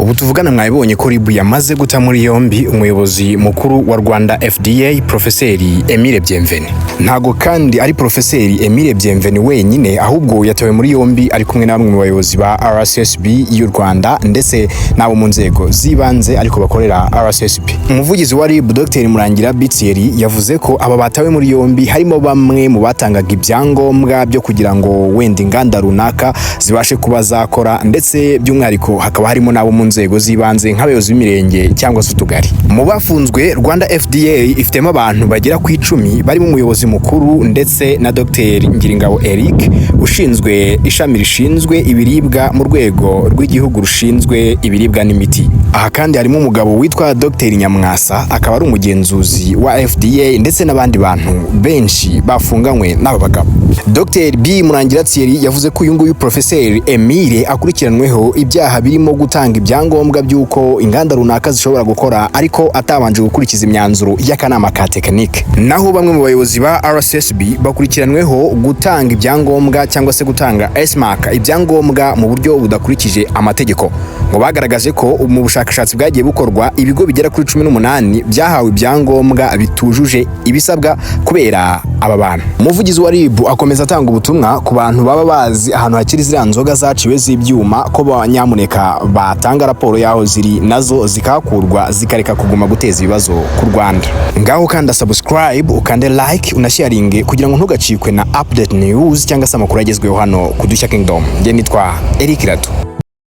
Ubu tuvugana mwabibonye ko RIB yamaze guta muri yombi umuyobozi mukuru wa Rwanda FDA, Profeseri Emile Bienvenu. Ntago kandi ari Profeseri Emile Bienvenu wenyine, ahubwo yatawe muri yombi ari kumwe na bamwe mu bayobozi ba RSSB y'u Rwanda ndetse n'abo mu nzego z'ibanze ariko bakorera RSSB. Umuvugizi wa RIB, Dr Murangira Bitieri, yavuze ko aba batawe muri yombi harimo bamwe mu batangaga ibyangombwa byo kugira ngo wenda inganda runaka zibashe kuba zakora, ndetse by'umwihariko hakaba harimo n'abo mu nzego z'ibanze nk'abayobozi b'imirenge cyangwa se utugari. Mu bafunzwe, Rwanda FDA ifitemo abantu bagera ku 10 barimo umuyobozi mukuru ndetse na Dr Ngiringabo Eric ushinzwe ishami rishinzwe ibiribwa mu rwego rw'igihugu rushinzwe ibiribwa n'imiti. Aha kandi harimo umugabo witwa Dr Nyamwasa, akaba ari umugenzuzi wa FDA, ndetse n'abandi bantu benshi bafunganywe n'aba bagabo. Dr B Murangira Thierry yavuze ko uyu nguyu Professeur Emile akurikiranweho ibyaha birimo gutanga ibyangombwa by'uko inganda runaka zishobora gukora ariko atabanje gukurikiza imyanzuro y'akanama ka tekinike. Naho bamwe mu bayobozi ba RSSB bakurikiranweho gutanga ibyangombwa cyangwa se gutanga S-Mark, ibyangombwa mu buryo budakurikije amategeko. Ngo bagaragaje ko mu bushakashatsi bwagiye bukorwa, ibigo bigera kuri 18 byahawe ibyangombwa bitujuje ibisabwa kubera aba bantu. Umuvugizi wa RIB akomeza atanga ubutumwa ku bantu baba bazi ahantu hakiri ziriya nzoga zaciwe z'ibyuma, ko nyamuneka batanga raporo y'aho ziri, nazo zikahakurwa, zikareka kuguma guteza ibibazo ku Rwanda. Ngaho kanda subscribe, ukande like, unasharinge kugira ngo ntugacikwe na update news cyangwa se amakuru agezweho hano ku Dushya Kingdom. Njye nitwa Eric Rado.